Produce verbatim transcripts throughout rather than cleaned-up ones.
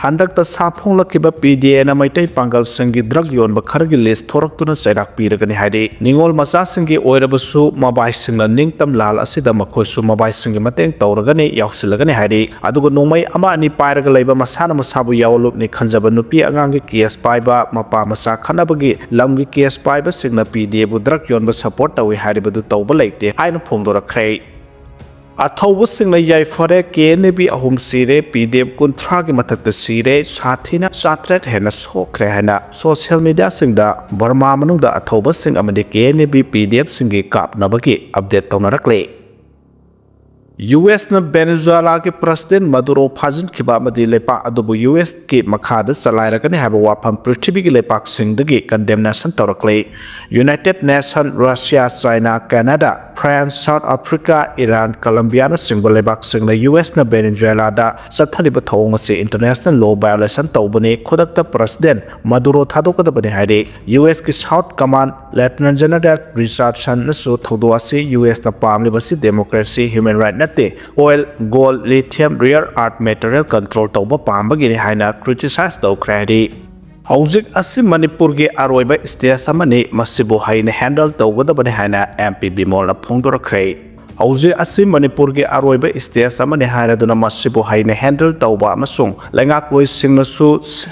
ꯍꯟꯗꯛꯇ ꯁꯥ ꯐꯣꯡꯂꯛꯈꯤꯕ ꯄꯤ ꯗꯤ ꯑꯦꯅ ꯃꯩꯇꯩ ꯄꯥꯡꯒꯜꯁꯤꯡꯒꯤ ꯗ꯭ꯔꯒ ꯌꯣꯟꯕ ꯈꯔꯒꯤ ꯂꯤꯁ ꯊꯣꯔꯛꯇꯨꯅ ꯆꯩꯔꯥꯛ ꯄꯤꯔꯒꯅꯤ ꯍꯥꯏꯔꯤ꯫ ꯅꯤꯉꯣꯜ ꯃꯆꯥꯁꯤꯡꯒꯤ ꯑꯣꯏꯔꯕꯁꯨ ꯃꯕꯥꯏꯁꯤꯡꯅ ꯅꯤꯡꯇꯝ ꯂꯥꯜ ꯑꯁꯤꯗ ꯃꯈꯣꯏꯁꯨ ꯃꯕꯥꯏꯁꯤꯡꯒꯤ ꯃꯇꯦꯡ ꯇꯧꯔꯒꯅꯤ, ꯌꯥꯎꯁꯤꯜꯂꯒꯅꯤ ꯍꯥꯏꯔꯤ꯫ ꯑꯗꯨꯒ ꯅꯣꯡꯃꯩ ꯑꯃ ꯑꯅꯤ ꯄꯥꯏꯔꯒ ꯂꯩꯕ ꯃꯁꯥꯅ ꯃꯁꯥꯕꯨ ꯌꯥꯑꯣꯂꯨꯞꯅꯤ ꯈꯟꯖꯕ ꯅꯨꯄꯤ ꯑꯉꯥꯡꯒꯤ ꯀꯦꯁ ꯄꯥꯏꯕ, ꯃꯄꯥ ꯃꯆꯥ ꯈꯠꯅꯕꯒꯤ ꯂꯝꯒꯤ ꯀꯦꯁ ꯄꯥꯏꯕꯁꯤꯡꯅ ꯄꯤ ꯗꯤ ꯑꯦꯕꯨ ꯗ꯭ꯔꯒ ꯌꯣꯟꯕ ꯁꯄꯣꯔꯠ ꯇꯧꯏ ꯍꯥꯏꯔꯤꯕꯗꯨ ꯇꯧꯕ ꯂꯩꯇꯦ ꯍꯥꯏꯅ ꯐꯣꯡꯗꯣꯔꯛꯈ꯭ꯔꯦ꯫ ꯑꯊꯧꯕꯁꯤꯡꯅ ꯌꯥꯏꯐꯔꯦ, ꯀꯦ ꯑꯦꯟ ꯑꯦ ꯕꯤ ꯑꯍꯨꯝ ꯁꯤꯔꯦ, ꯄꯤ ꯗꯤ ꯑꯦꯐ ꯀꯨꯟꯊ꯭ꯔꯥꯒꯤ ꯃꯊꯛꯇ ꯁꯤꯔꯦ, ꯁꯥꯊꯤꯅ ꯆꯥꯇ꯭ꯔꯦꯠ ꯍꯦꯟꯅ ꯁꯣꯛꯈ꯭ꯔꯦ ꯍꯥꯏꯅ ꯁꯣꯁꯤꯌꯦꯜ ꯃꯤꯗꯤꯌꯥꯁꯤꯡꯗ ꯕꯔꯃꯥ ꯃꯅꯨꯡꯗ ꯑꯊꯧꯕꯁꯤꯡ ꯑꯃꯗꯤ K N A B P D ꯑꯦꯐꯁꯤꯡꯒꯤ ꯀꯥꯞꯅꯕꯒꯤ ꯑꯞꯗꯦꯠ ꯇꯧꯅꯔꯛꯂꯦ꯫ ꯌꯨ ꯑꯦꯁꯅ ꯚꯦꯅꯦꯖꯨꯋꯦꯂꯥꯒꯤ ꯄ꯭ꯔꯁꯤꯗꯦꯟ ꯃꯗꯨꯔꯣ ꯐꯥꯖꯤꯟꯈꯤꯕ ꯑꯃꯗꯤ ꯂꯩꯄꯥꯛ ꯑꯗꯨꯕꯨ ꯌꯨ ꯑꯦꯁꯀꯤ ꯃꯈꯥꯗ ꯆꯂꯥꯏꯔꯒꯅꯤ ꯍꯥꯏꯕ ꯋꯥꯐꯝ ꯄ꯭ꯔꯤꯊꯤꯕꯤꯒꯤ ꯂꯩꯄꯥꯛꯁꯤꯡꯗꯒꯤ ꯀꯟꯗꯦꯝꯅꯦꯁꯟ ꯇꯧꯔꯛꯂꯦ꯫ United Nation, Russia, China, Canada, France, South Africa, Iran, ꯀꯂꯝꯕꯤꯌꯥꯅꯆꯤꯡꯕ ꯂꯩꯕꯥꯛꯁꯤꯡꯅ ꯌꯨ ꯑꯦꯁꯅ ꯚꯦꯅꯦꯖꯨꯋꯦꯂꯥꯗ ꯆꯠꯊꯔꯤꯕ ꯊꯧꯑꯣꯡ ꯑꯁꯤ ꯏꯟꯇꯔꯅꯦꯁꯅꯦꯜ ꯂꯣ ꯚꯥꯏꯑꯣꯂꯦꯁꯟ ꯇꯧꯕꯅꯤ, ꯈꯨꯗꯛꯇ ꯄ꯭ꯔꯁꯤꯗꯦꯟ ꯃꯗꯨꯔꯣ ꯊꯥꯗꯣꯛꯀꯗꯕꯅꯤ ꯍꯥꯏꯔꯤ꯫ ꯌꯨ ꯑꯦꯁꯀꯤ ꯁꯥꯎꯠ ꯀꯃꯥꯟ ꯂꯦꯐꯇꯤꯅꯦꯟ ꯖꯦꯅꯔꯦꯜ ꯔꯤꯆꯥꯔꯗꯁꯟꯅꯁꯨ ꯊꯧꯗꯣꯛ ꯑꯁꯤ ꯌꯨ ꯑꯦꯁꯅ ꯄꯥꯝꯂꯤꯕꯁꯤ ꯗꯦꯃꯣꯀ꯭ꯔꯦꯁꯤ, ꯍ꯭ꯌꯨꯃꯦꯟ ꯔꯥꯏꯠ ꯅꯠꯇꯦ, ꯑꯣꯏꯜ, ꯒꯣꯜ, ꯂꯤꯊꯤꯌꯝ, ꯔꯤꯌꯔ ꯑꯥꯔꯊ ꯃꯦꯇꯔꯤꯌꯦꯜ ꯀꯟꯇ꯭ꯔꯣꯜ ꯇꯧꯕ ꯄꯥꯝꯕꯒꯤꯅꯤ ꯍꯥꯏꯅ ꯀ꯭ꯔꯤꯇꯤꯁꯥꯏꯖ ꯇꯧꯈ꯭ꯔꯦ ꯍꯥꯏꯔꯤ꯫ ꯍꯧꯖꯤꯛ ꯑꯁꯤ ꯃꯅꯤꯄꯨꯔꯒꯤ ꯑꯔꯣꯏꯕ ꯁ꯭ꯇꯦꯖ ꯑꯃꯅꯤ, ꯃꯁꯤꯕꯨ ꯍꯩꯅ ꯍꯦꯟꯗꯜ ꯇꯧꯒꯗꯕꯅꯤ ꯍꯥꯏꯅ ꯑꯦꯝ ꯄꯤ ꯕꯤꯃꯣꯜꯅ ꯐꯣꯡꯗꯣꯔꯛꯈ꯭ꯔꯦ꯫ ꯍꯧꯖꯤꯛ ꯑꯁꯤ ꯃꯅꯤꯄꯨꯔꯒꯤ ꯑꯔꯣꯏꯕ ꯁ꯭ꯇꯦꯖ ꯑꯃꯅꯤ ꯍꯥꯏꯔꯗꯨꯅ ꯃꯁꯤꯕꯨ ꯍꯩꯅ ꯍꯦꯟꯗꯜ ꯇꯧꯕ ꯑꯃꯁꯨꯡ ꯂꯩꯉꯥꯛꯂꯣꯏꯁꯤꯡꯅꯁꯨ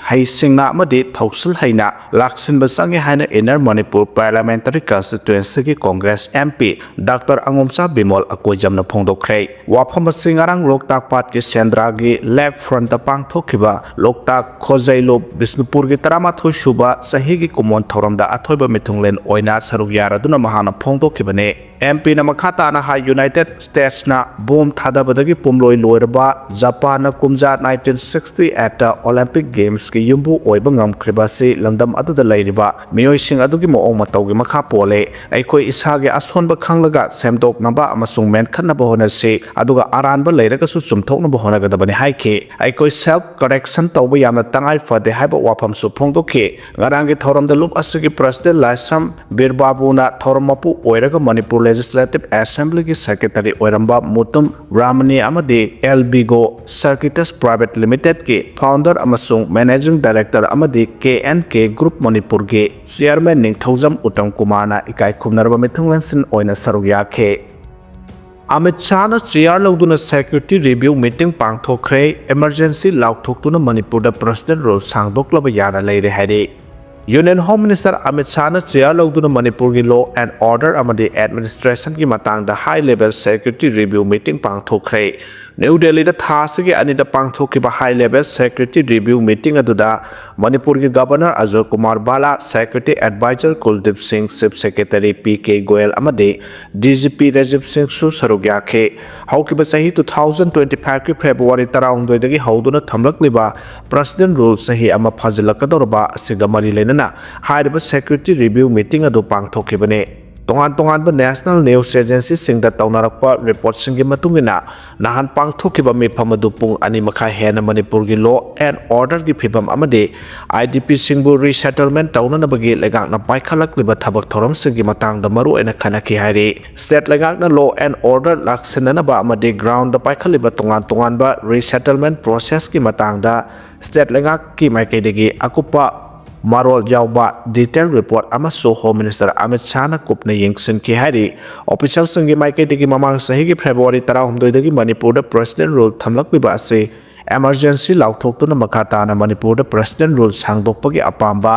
ꯍꯩꯁꯤꯡꯅ ꯑꯃꯗꯤ ꯊꯧꯁꯤꯜ ꯍꯩꯅ ꯂꯥꯛꯁꯤꯟꯕ ꯆꯪꯏ ꯍꯥꯏꯅ inner Manipur parliamentary constituency Congress M P doctor Angomcha Bimol ꯑꯀꯣꯏꯖꯝꯅ ꯐꯣꯡꯗꯣꯛꯈ꯭ꯔꯦ꯫ ꯋꯥꯐꯝ ꯑꯁꯤ ꯉꯔꯥꯡ ꯂꯣꯛꯇꯥꯛ ꯄꯥꯠꯀꯤ ꯁꯦꯟꯗ꯭ꯔꯥꯒꯤ ꯂꯦꯛ ꯐ꯭ꯔꯟꯇ ꯄꯥꯡꯊꯣꯛꯈꯤꯕ ꯂꯣꯛꯇꯥꯛ ꯈꯣꯖꯩꯂꯨꯞ ꯕꯤꯁꯅꯨꯄꯨꯔꯒꯤ ꯇꯔꯥꯃꯥꯊꯣꯏ ꯁꯨꯕ ꯆꯍꯤꯒꯤ ꯀꯨꯝꯑꯣꯟ ꯊꯧꯔꯝꯗ ꯑꯊꯣꯏꯕ ꯃꯤꯊꯨꯡꯂꯦꯟ ꯑꯣꯏꯅ ꯁꯔꯨꯛ ꯌꯥꯔꯗꯨꯅ ꯃꯍꯥꯛꯅ ꯐꯣꯡꯗꯣꯛꯈꯤꯕꯅꯤ꯫ ꯑꯦꯝ ꯄꯤꯅ ꯃꯈꯥ ꯇꯥꯅ ꯍꯥꯏ, ꯌꯨꯅꯥꯏꯇꯦꯗ ꯁ꯭ꯇꯦꯠꯁꯅ ꯕꯣꯝ ꯊꯥꯗꯕꯗꯒꯤ ꯄꯨꯝꯂꯣꯏ ꯂꯣꯏꯔꯕ ꯖꯄꯥꯟꯅ ꯀꯨꯝꯖꯥ ꯅꯥꯏꯟꯇꯤꯟ ꯁꯤꯛꯁꯇꯤ ꯑꯦꯠꯇ ꯑꯣꯂꯦꯝꯄꯤꯛ ꯒꯦꯝꯁꯀꯤ ꯌꯨꯝꯕꯨ ꯑꯣꯏꯕ ꯉꯝꯈ꯭ꯔꯤꯕ ꯑꯁꯤ ꯂꯝꯗꯝ ꯑꯗꯨꯗ ꯂꯩꯔꯤꯕ ꯃꯤꯑꯣꯏꯁꯤꯡ ꯑꯗꯨꯒꯤ ꯃꯑꯣꯡ ꯃꯇꯧꯒꯤ ꯃꯈꯥ ꯄꯣꯜꯂꯦ꯫ ꯑꯩꯈꯣꯏ ꯏꯁꯥꯒꯤ ꯑꯁꯣꯟꯕ ꯈꯪꯂꯒ ꯁꯦꯝꯗꯣꯛꯅꯕ ꯑꯃꯁꯨꯡ ꯃꯦꯟꯈꯠꯅꯕ ꯍꯣꯠꯅꯁꯤ, ꯑꯗꯨꯒ ꯑꯔꯥꯟꯕ ꯂꯩꯔꯒꯁꯨ ꯆꯨꯝꯊꯣꯛꯅꯕ ꯍꯣꯠꯅꯒꯗꯕꯅꯤ ꯍꯥꯏꯈꯤ꯫ ꯑꯩꯈꯣꯏ ꯁꯦꯜꯐ ꯀꯔꯦꯛꯁꯟ ꯇꯧꯕ ꯌꯥꯝꯅ ꯇꯉꯥꯏ ꯐꯗꯦ ꯍꯥꯏꯕ ꯋꯥꯐꯝꯁꯨ ꯐꯣꯡꯗꯣꯛꯈꯤ꯫ ꯉꯔꯥꯡꯒꯤ ꯊꯧꯔꯝꯗ ꯂꯨꯞ ꯑꯁꯤꯒꯤ ꯄ꯭ꯔꯁꯤꯗꯦꯟ ꯂꯥꯏꯁ꯭ꯔꯝ ꯕꯤꯔꯕꯥꯕꯨꯅ ꯊꯧꯔꯝ ꯃꯄꯨ ꯑꯣꯏꯔꯒ ꯃꯅꯤꯄꯨꯔ Legislative Assemblyꯒꯤ Secretary ꯑꯣꯏꯔꯝꯕ ꯃꯨꯇꯨꯝ ꯔꯥꯃꯅꯤ ꯑꯃꯗꯤ ꯑꯦꯜ ꯕꯤꯒꯣ ꯁꯔꯀꯤꯇꯁ Private Limitedꯀꯤ Founder ꯑꯃꯁꯨꯡ Managing Director ꯑꯃꯗꯤ ꯀꯦ ꯑꯦꯟ ꯀꯦ Group ꯃꯅꯤꯄꯨꯔꯒꯤ Chairman ꯅꯤꯡꯊꯧꯖꯝ ꯎꯇꯝ ꯀꯨꯃꯥꯔꯅ ꯏꯀꯥꯏ ꯈꯨꯝꯅꯔꯕ ꯃꯤꯊꯨꯡꯂꯦꯟꯁꯤꯟ ꯑꯣꯏꯅ ꯁꯔꯨꯛ ꯌꯥꯈꯤ꯫ ꯑꯃꯤꯠ ꯁꯥꯍꯅ chair ꯂꯧꯗꯨꯅ security review meeting ꯄꯥꯡꯊꯣꯛꯈ꯭ꯔꯦ꯫ Emergency ꯂꯥꯎꯊꯣꯛꯇꯨꯅ ꯃꯅꯤꯄꯨꯔꯗ President Rule ꯁꯥꯡꯗꯣꯛꯂꯕ ꯌꯥꯅ ꯂꯩꯔꯦ ꯍꯥꯏꯔꯤ꯫ Union Home Minister Amit ꯁꯥꯍꯅ chair ꯂꯧꯗꯨꯅ ꯃꯅꯤꯄꯨꯔꯒꯤ Law and Order ꯑꯃꯗꯤ Administrationꯒꯤ ꯃꯇꯥꯡꯗ High Level Security Review Meeting ꯄꯥꯡꯊꯣꯛꯈ꯭ꯔꯦ꯫ ꯅ꯭ꯌꯨ ꯗꯦꯜꯂꯤꯗ ꯊꯥ ꯑꯁꯤꯒꯤ ꯑꯅꯤꯗ ꯄꯥꯡꯊꯣꯛꯈꯤꯕ High Level Security Review Meeting ꯑꯗꯨꯗ ꯃꯅꯤꯄꯨꯔꯒꯤ Governor Ajoy Kumar ꯚꯥꯂꯥ, Security Advisor ꯀꯨꯜꯗꯤꯞ ꯁꯤꯡ, Chief Secretary P K Goyal ꯑꯃꯗꯤ ꯗꯤ ꯖꯤ ꯄꯤ ꯔꯥꯖꯤꯕ ꯁꯤꯡꯁꯨ ꯁꯔꯨꯛ ꯌꯥꯈꯤ꯫ ꯍꯧꯈꯤꯕ ꯆꯍꯤ two thousand twenty fiveꯀꯤ February ꯇꯔꯥꯍꯨꯝꯗꯣꯏꯗꯒꯤ ꯍꯧꯗꯨꯅ ꯊꯝꯂꯛꯂꯤꯕ President Rule ꯆꯍꯤ ꯑꯃ ꯐꯥꯖꯤꯜꯂꯛꯀꯗꯧꯔꯕ ꯑꯁꯤꯒ ꯃꯔꯤ ꯂꯩꯅꯅ ꯍꯥꯏꯔꯤꯕ Security Review Meeting ꯑꯗꯨ ꯄꯥꯡꯊꯣꯛꯈꯤꯕꯅꯤ꯫ ꯇꯣꯉꯥꯟ ꯇꯣꯉꯥꯟꯕ National News Agencyꯁꯤꯡꯗ ꯇꯧꯅꯔꯛꯄ reportꯁꯤꯡꯒꯤ ꯃꯇꯨꯡ ꯏꯟꯅ, ꯅꯍꯥꯟ ꯄꯥꯡꯊꯣꯛꯈꯤꯕ ꯃꯤꯐꯝ ꯑꯗꯨ ꯄꯨꯡ ꯑꯅꯤ ꯃꯈꯥꯏ ꯍꯦꯟꯅ ꯃꯅꯤꯄꯨꯔꯒꯤ Law and Orderꯒꯤ ꯐꯤꯕꯝ ꯑꯃꯗꯤ IDPꯁꯤꯡꯕꯨ resettlement ꯇꯧꯅꯅꯕꯒꯤ ꯂꯩꯉꯥꯛꯅ ꯄꯥꯏꯈꯠꯂꯛꯂꯤꯕ ꯊꯕꯛ ꯊꯧꯔꯝꯁꯤꯡꯒꯤ ꯃꯇꯥꯡꯗ ꯃꯔꯨꯑꯣꯏꯅ ꯈꯟꯅꯈꯤ ꯍꯥꯏꯔꯤ꯫ State ꯂꯩꯉꯥꯛꯅ Law and Order ꯂꯥꯛꯁꯤꯟꯅꯅꯕ ꯑꯃꯗꯤ groundꯗ ꯄꯥꯏꯈꯠꯂꯤꯕ ꯇꯣꯉꯥꯟ ꯇꯣꯉꯥꯟꯕ resettlement processꯀꯤ ꯃꯇꯥꯡꯗ state ꯂꯩꯉꯥꯛꯀꯤ ꯃꯥꯏꯀꯩꯗꯒꯤ ꯑꯀꯨꯞꯄ ꯃꯔꯣꯜ ꯌꯥꯎꯕ detail report ꯑꯃꯁꯨ Home Minister ꯑꯃꯤꯠ ꯁꯥꯍꯅ ꯀꯨꯞꯅ ꯌꯦꯡꯁꯤꯟꯈꯤ ꯍꯥꯏꯔꯤ꯫ Officialꯁꯤꯡꯒꯤ ꯃꯥꯏꯀꯩꯗꯒꯤ ꯃꯃꯥꯡ ꯆꯍꯤꯒꯤ February ꯇꯔꯥꯍꯨꯝꯗꯣꯏꯗꯒꯤ ꯃꯅꯤꯄꯨꯔꯗ President Rule ꯊꯝꯂꯛꯂꯤꯕ ꯑꯁꯤ emergency ꯂꯥꯎꯊꯣꯛꯇꯨꯅ ꯃꯈꯥ ꯇꯥꯅ ꯃꯅꯤꯄꯨꯔꯗ President Rule ꯁꯥꯡꯗꯣꯛꯄꯒꯤ ꯑꯄꯥꯝꯕ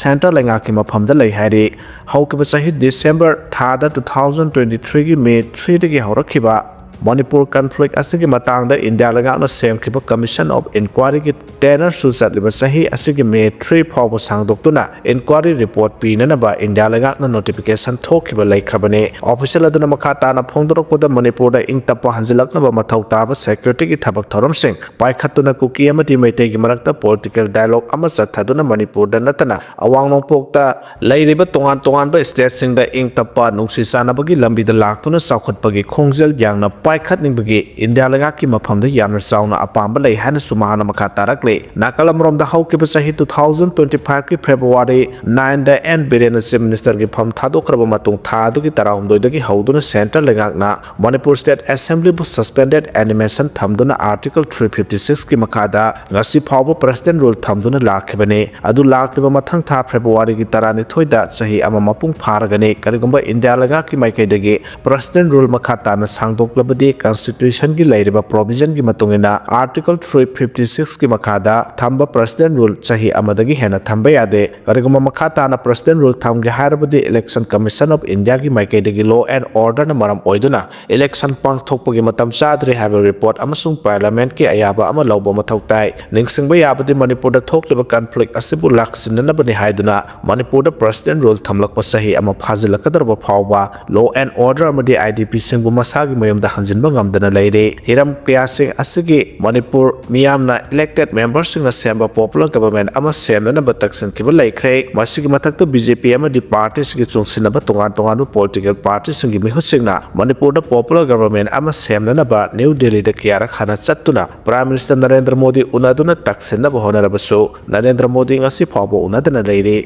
centre ꯂꯩꯉꯥꯛꯀꯤ ꯃꯐꯝꯗ ꯂꯩ ꯍꯥꯏꯔꯤ꯫ ꯍꯧꯈꯤꯕ ꯆꯍꯤ December ꯊꯥꯗ two thousand twenty threeꯒꯤ May threeꯗꯒꯤ ꯍꯧꯔꯛꯈꯤꯕ Manipur conflict ꯑꯁꯤꯒꯤ ꯃꯇꯥꯡꯗ ꯏꯟꯗꯤꯌꯥ ꯂꯩꯉꯥꯛꯅ ꯁꯦꯝꯈꯤꯕ Commission of Inquiryꯒꯤ tenureꯁꯨ ꯆꯠꯂꯤꯕ ꯆꯍꯤ ꯑꯁꯤꯒꯤ May three ꯐꯥꯎꯕ ꯁꯥꯡꯗꯣꯛꯇꯨꯅ inquiry report ꯄꯤꯅꯅꯕ ꯏꯟꯗꯤꯌꯥ ꯂꯩꯉꯥꯛꯅ notification ꯊꯣꯛꯈꯤꯕ ꯂꯩꯈ꯭ꯔꯕꯅꯤ꯫ Official ꯑꯗꯨꯅ ꯃꯈꯥ ꯇꯥꯅ ꯐꯣꯡꯗꯣꯔꯛꯄꯗ, ꯃꯅꯤꯄꯨꯔꯗ ꯏꯪ ꯇꯞꯄ ꯍꯟꯖꯤꯜꯂꯛꯅꯕ ꯃꯊꯧ ꯇꯥꯕ securityꯒꯤ ꯊꯕꯛ ꯊꯧꯔꯝꯁꯤꯡ ꯄꯥꯏꯈꯠꯇꯨꯅ ꯀꯨꯀꯤ ꯑꯃꯗꯤ ꯃꯩꯇꯩꯒꯤ ꯃꯔꯛꯇ political dialogue ꯑꯃ ꯆꯠꯊꯗꯨꯅ ꯃꯅꯤꯄꯨꯔꯗ ꯅꯠꯇꯅ ꯑꯋꯥꯡ ꯅꯣꯡꯄꯣꯛꯇ ꯂꯩꯔꯤꯕ ꯇꯣꯉꯥꯟ ꯇꯣꯉꯥꯟꯕ stateꯁꯤꯡꯗ ꯏꯪ ꯇꯞꯄ ꯅꯨꯡꯁꯤ ꯆꯥꯟꯅꯕꯒꯤ ꯂꯝꯕꯤꯗ ꯂꯥꯛꯇꯨꯅ ꯆꯥꯎꯈꯠꯄꯒꯤ ꯈꯣꯡꯖꯦꯜ ꯌꯥꯡꯅ ꯄꯥꯏꯈꯠꯅꯤꯡꯕꯒꯤ ꯏꯟꯗꯤꯌꯥ ꯂꯩꯉꯥꯛꯀꯤ ꯃꯐꯝꯗ ꯌꯥꯝꯅ ꯆꯥꯎꯅ ꯑꯄꯥꯝꯕ ꯂꯩ ꯍꯥꯏꯅꯁꯨ ꯃꯍꯥꯛꯅ ꯃꯈꯥ ꯇꯥꯔꯛꯂꯤ꯫ ꯅꯥꯀꯜ ꯑꯃꯔꯣꯝꯗ, ꯍꯧꯈꯤꯕ ꯆꯍꯤ two thousand twenty five ꯀꯤ February nine ꯗ N Biren ꯅ Chief Minister ꯒꯤ ꯐꯝ ꯊꯥꯗꯣꯛꯈ꯭ꯔꯕ ꯃꯇꯨꯡ, ꯊꯥ ꯑꯗꯨꯒꯤ ꯇꯔꯥꯍꯨꯝꯗꯣꯏꯗꯒꯤ ꯍꯧꯗꯨꯅ central ꯂꯩꯉꯥꯛꯅ ꯃꯅꯤꯄꯨꯔ state assembly ꯕꯨ suspended animation ꯊꯝꯗꯨꯅ Article three fifty six ꯀꯤ ꯃꯈꯥꯗ ꯉꯁꯤ ꯐꯥꯎꯕ President Rule ꯊꯝꯗꯨꯅ ꯂꯥꯛꯈꯤꯕꯅꯤ꯫ ꯑꯗꯨ ꯂꯥꯛꯂꯤꯕ ꯃꯊꯪ ꯊꯥ February ꯒꯤ ꯇꯔꯥꯅꯤꯊꯣꯏꯗ ꯆꯍꯤ ꯑꯃ ꯃꯄꯨꯡ ꯐꯥꯔꯒꯅꯤ꯫ ꯀꯔꯤꯒꯨꯝꯕ ꯏꯟꯗꯤꯌꯥ ꯂꯩꯉꯥꯛꯀꯤ ꯃꯥꯏꯀꯩꯗꯒꯤ President Rule ꯃꯈꯥ ꯇꯥꯅ ꯁꯥꯡꯗꯣꯛꯂꯕꯗꯤ, Constitution ꯒꯤ ꯂꯩꯔꯤꯕ provision ꯒꯤ ꯃꯇꯨꯡ ꯏꯟꯅ Article three fifty six ꯀꯤ ꯃꯈꯥꯗ ꯊꯝꯕ President Rule ꯆꯍꯤ ꯑꯃꯗꯒꯤ ꯍꯦꯟꯅ ꯊꯝꯕ ꯌꯥꯗꯦ꯫ ꯀꯔꯤꯒꯨꯝꯕ ꯃꯈꯥ ꯇꯥꯅ President Rule ꯊꯝꯒꯦ ꯍꯥꯏꯔꯕꯗꯤ, Election Commission of India ꯒꯤ ꯃꯥꯏꯀꯩꯗꯒꯤ law and order ꯅ ꯃꯔꯝ ꯑꯣꯏꯗꯨꯅ election ꯄꯥꯡꯊꯣꯛꯄꯒꯤ ꯃꯇꯝ ꯆꯥꯗ꯭ꯔꯦ ꯍꯥꯏꯕ report ꯑꯃꯁꯨꯡ Parliament ꯀꯤ ꯑꯌꯥꯕ ꯑꯃ ꯂꯧꯕ ꯃꯊꯧ ꯇꯥꯏ꯫ ꯅꯤꯡꯁꯤꯡꯕ ꯌꯥꯕꯗꯤ, ꯃꯅꯤꯄꯨꯔꯗ ꯊꯣꯛꯂꯤꯕ conflict ꯑꯁꯤꯕꯨ ꯂꯥꯛꯁꯤꯟꯅꯅꯕꯅꯤ ꯍꯥꯏꯗꯨꯅ ꯃꯅꯤꯄꯨꯔꯗ President Rule ꯊꯝꯂꯛꯄ ꯆꯍꯤ ꯑꯃ ꯐꯥꯖꯤꯜꯂꯛꯀꯗꯧꯔꯕ ꯐꯥꯎꯕ law and order ꯑꯃꯗꯤ I D P ꯁꯤꯡꯕꯨ ꯃꯁꯥꯒꯤ ꯃꯌꯨꯝꯗ ꯍꯟꯖꯤꯟꯕ ꯉꯝꯗꯅ ꯂꯩꯔꯤ꯫ ꯍꯤꯔꯝ ꯀꯌꯥꯁꯤꯡ ꯑꯁꯤꯒꯤ ꯃꯅꯤꯄꯨꯔ ꯃꯤꯌꯥꯝꯅ elected member ꯁꯤꯡꯅ ꯁꯦꯝꯕ popular government ꯑꯃ ꯁꯦꯝꯅꯅꯕ ꯇꯛꯁꯤꯟꯈꯤꯕ ꯂꯩꯈ꯭ꯔꯦ꯫ ꯃꯁꯤꯒꯤ ꯃꯊꯛꯇ B J P ꯑꯃꯗꯤ party ꯁꯤꯡꯒꯤ ꯆꯨꯡꯁꯤꯟꯅꯕ ꯇꯣꯉꯥꯟ ꯇꯣꯉꯥꯟꯕ political party ꯁꯤꯡꯒꯤ ꯃꯤꯍꯨꯠꯁꯤꯡꯅ ꯃꯅꯤꯄꯨꯔꯗ popular government ꯑꯃ ꯁꯦꯝꯅꯅꯕ New Delhi ꯗ ꯀꯌꯥꯔꯛ ꯍꯥꯟꯅ ꯆꯠꯇꯨꯅ Prime Minister ꯅꯔꯦꯟꯗ꯭ꯔ ꯃꯣꯗꯤ ꯎꯅꯗꯨꯅ ꯇꯛꯁꯤꯟꯅꯕ ꯍꯣꯠꯅꯔꯕꯁꯨ, ꯅꯔꯦꯟꯗ꯭ꯔ ꯃꯣꯗꯤ ꯉꯁꯤ ꯐꯥꯎꯕ ꯎꯅꯗꯅ ꯂꯩꯔꯤ꯫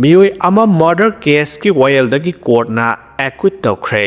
ꯃꯤꯑꯣꯏ ꯑꯃ murder case ꯀꯤ ꯋꯥꯌꯦꯜꯗꯒꯤ court ꯅ acquit ꯇꯧꯈ꯭ꯔꯦ꯫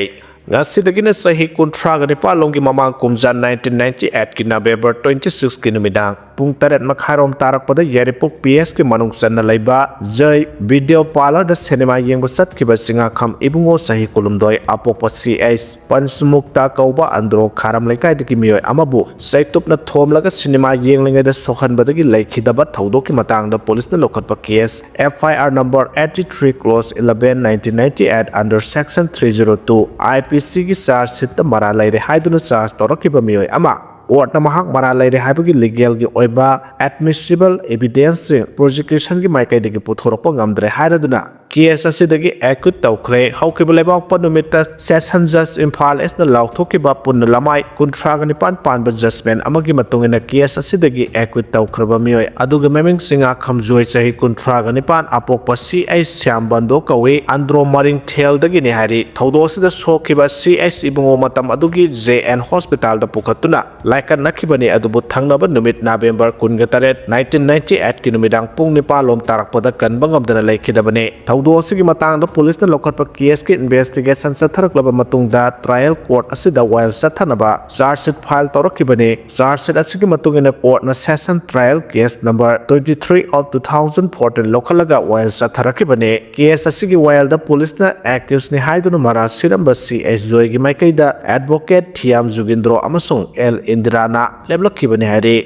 ꯉꯁꯤꯗꯒꯤꯅ ꯆꯍꯤ ꯀꯨꯟꯊ꯭ꯔꯥꯒ ꯅꯤꯄꯥꯟ ꯂꯣꯝꯒꯤ ꯃꯃꯥꯡ ꯀꯨꯝꯖꯥ nineteen ninety eight ꯀꯤ November twenty six ꯀꯤ ꯅꯨꯃꯤꯗꯥꯡ ꯄꯨꯡ ꯇꯔꯦꯠ ꯃꯈꯥꯏꯔꯣꯝ ꯇꯥꯔꯛꯄꯗ ꯌꯥꯏꯔꯤꯄꯣꯛ P S ꯀꯤ ꯃꯅꯨꯡ ꯆꯟꯅ ꯂꯩꯕ ꯖꯩ video parlour ꯗ cinema ꯌꯦꯡꯕ ꯆꯠꯈꯤꯕ ꯆꯤꯡꯉꯥꯈꯝ ꯏꯕꯨꯡꯉꯣ ꯆꯍꯤ ꯀꯨꯟꯍꯨꯝꯗꯣꯏ ꯑꯄꯣꯛꯄ C H ꯄꯟꯆꯃꯨꯛꯇ ꯀꯧꯕ ꯑꯟꯗ꯭ꯔꯣ ꯈꯥꯔꯝ ꯂꯩꯀꯥꯏꯗꯒꯤ ꯃꯤꯑꯣꯏ ꯑꯃꯕꯨ ꯆꯩꯇꯨꯞꯅ ꯊꯣꯝꯂꯒ cinema ꯌꯦꯡꯂꯤꯉꯩꯗ ꯁꯣꯛꯍꯟꯕꯗꯒꯤ ꯂꯩꯈꯤꯗꯕ ꯊꯧꯗꯣꯛꯀꯤ ꯃꯇꯥꯡꯗ police ꯅ ꯂꯧꯈꯠꯄ case F I R number eighty three clause eleven nineteen ninety eight under section three zero two I P C ꯒꯤ charge sheet ꯇ ꯃꯔꯥꯜ ꯂꯩꯔꯦ ꯍꯥꯏꯗꯨꯅ charge ꯇꯧꯔꯛꯈꯤꯕ ꯃꯤꯑꯣꯏ ꯑꯃ ꯀꯣꯔꯠꯅ ꯃꯍꯥꯛ ꯃꯔꯥꯜ ꯂꯩꯔꯦ ꯍꯥꯏꯕꯒꯤ ꯂꯤꯒꯦꯜꯒꯤ ꯑꯣꯏꯕ ꯑꯦꯗꯃꯤꯁꯤꯕꯜ ꯑꯦꯚꯤꯗꯦꯟꯁꯁꯤꯡ ꯄ꯭ꯔꯣꯁꯤꯀ꯭ꯌꯨꯁꯟꯒꯤ ꯃꯥꯏꯀꯩꯗꯒꯤ ꯄꯨꯊꯣꯔꯛꯄ ꯉꯝꯗ꯭ꯔꯦ ꯍꯥꯏꯔꯗꯨꯅ ꯀꯦꯁ ꯑꯁꯤꯗꯒꯤ ꯑꯦꯀ꯭ꯋꯤꯠ ꯇꯧꯈ꯭ꯔꯦ꯫ ꯍꯧꯈꯤꯕ ꯂꯩꯕꯥꯛꯄꯣꯛꯄ ꯅꯨꯃꯤꯠꯇ ꯁꯦꯁꯟ ꯖꯖ ꯏꯝꯐꯥꯜ ꯏꯁꯅ ꯂꯥꯎꯊꯣꯛꯈꯤꯕ ꯄꯨꯟꯅ ꯂꯃꯥꯏ ꯀꯨꯟꯊ꯭ꯔꯥꯒ ꯅꯤꯄꯥꯟ ꯄꯥꯟꯕ ꯖꯖꯃꯦꯟ ꯑꯃꯒꯤ ꯃꯇꯨꯡ ꯏꯟꯅ ꯀꯦꯁ ꯑꯁꯤꯗꯒꯤ ꯑꯦꯀ꯭ꯋꯤꯠ ꯇꯧꯈ꯭ꯔꯕ ꯃꯤꯑꯣꯏ ꯑꯗꯨꯒꯤ ꯃꯃꯤꯡ ꯁꯤꯡꯉꯥꯈꯝꯖꯣꯏ, ꯆꯍꯤ ꯀꯨꯟꯊ꯭ꯔꯥꯒ ꯅꯤꯄꯥꯟ, ꯑꯄꯣꯛꯄ ꯁꯤ ꯑꯩꯆ ꯁ꯭ꯌꯥꯝꯕꯟꯗꯣ ꯀꯧꯏ, ꯑꯟꯗ꯭ꯔꯣ ꯃꯔꯤꯡꯊꯦꯜꯗꯒꯤꯅꯤ ꯍꯥꯏꯔꯤ꯫ ꯊꯧꯗꯣꯛ ꯑꯁꯤꯗ ꯁꯣꯛꯈꯤꯕ ꯁꯤ ꯑꯩꯆ ꯏꯕꯨꯡꯉꯣ ꯃꯇꯝ ꯑꯗꯨꯒꯤ ꯖꯦ ꯑꯦꯟ ꯍꯣꯁꯄꯤꯇꯥꯜꯗ ꯄꯨꯈꯠꯇꯨꯅ ꯂꯥꯏꯀꯠꯅꯈꯤꯕꯅꯤ, ꯑꯗꯨꯕꯨ ꯊꯪꯅꯕ ꯅꯨꯃꯤꯠ ꯅꯕꯦꯝꯕꯔ ꯀꯨꯟꯒ ꯇꯔꯦꯠ, ꯅꯥꯏꯟꯇꯤꯟ ꯅꯥꯏꯟꯇꯤ ꯑꯩꯠꯀꯤ ꯅꯨꯃꯤꯗꯥꯡ ꯄꯨꯡ ꯅꯤꯄꯥꯟ ꯂꯣꯝ ꯇꯥꯔꯛꯄꯗ ꯀꯟꯕ ꯉꯝꯗꯅ ꯂꯩꯈꯤꯗꯕꯅꯤ꯫ ꯊꯧꯗꯣꯛ ꯑꯁꯤꯒꯤ ꯃꯇꯥꯡꯗ ꯄꯨꯂꯤꯁꯅ ꯂꯧꯈꯠꯄ ꯀꯦꯁꯀꯤ ꯏꯟꯚꯦꯁꯇꯤꯒꯦꯁꯟ ꯆꯠꯊꯔꯛꯂꯕ ꯃꯇꯨꯡꯗ ꯇ꯭ꯔꯥꯌꯦꯜ ꯀꯣꯔꯠ ꯑꯁꯤꯗ ꯋꯥꯌꯦꯜ ꯆꯠꯊꯅꯕ ꯆꯥꯔꯖ ꯁꯤꯠ ꯐꯥꯏꯜ ꯇꯧꯔꯛꯈꯤꯕꯅꯤ꯫ ꯆꯥꯔꯖ ꯁꯤꯠ ꯑꯁꯤꯒꯤ ꯃꯇꯨꯡ ꯏꯟꯅ ꯀꯣꯔꯠꯅ session trial case number twenty three of two thousand fourteen ꯂꯧꯈꯠꯂꯒ ꯋꯥꯌꯦꯜ ꯆꯠꯊꯔꯛꯈꯤꯕꯅꯤ꯫ ꯀꯦꯁ ꯑꯁꯤꯒꯤ ꯋꯥꯌꯦꯜꯗ ꯄꯨꯂꯤꯁꯅ ꯑꯦꯀ꯭ꯌꯨꯁꯅꯤ ꯍꯥꯏꯗꯨꯅ ꯃꯔꯥꯜ ꯁꯤꯔꯝꯕ ꯁꯤ ꯑꯩꯆ ꯖꯣꯏꯒꯤ ꯃꯥꯏꯀꯩꯗ ꯑꯦꯗꯚꯣꯀꯦꯠ ꯊꯤꯌꯥꯝ ꯖꯨꯒꯤꯟꯗ꯭ꯔꯣ ꯑꯃꯁꯨꯡ ꯑꯦꯜ ꯏꯟꯗꯤꯔꯥꯅ ꯂꯦꯞꯂꯛꯈꯤꯕꯅꯤ ꯍꯥꯏꯔꯤ꯫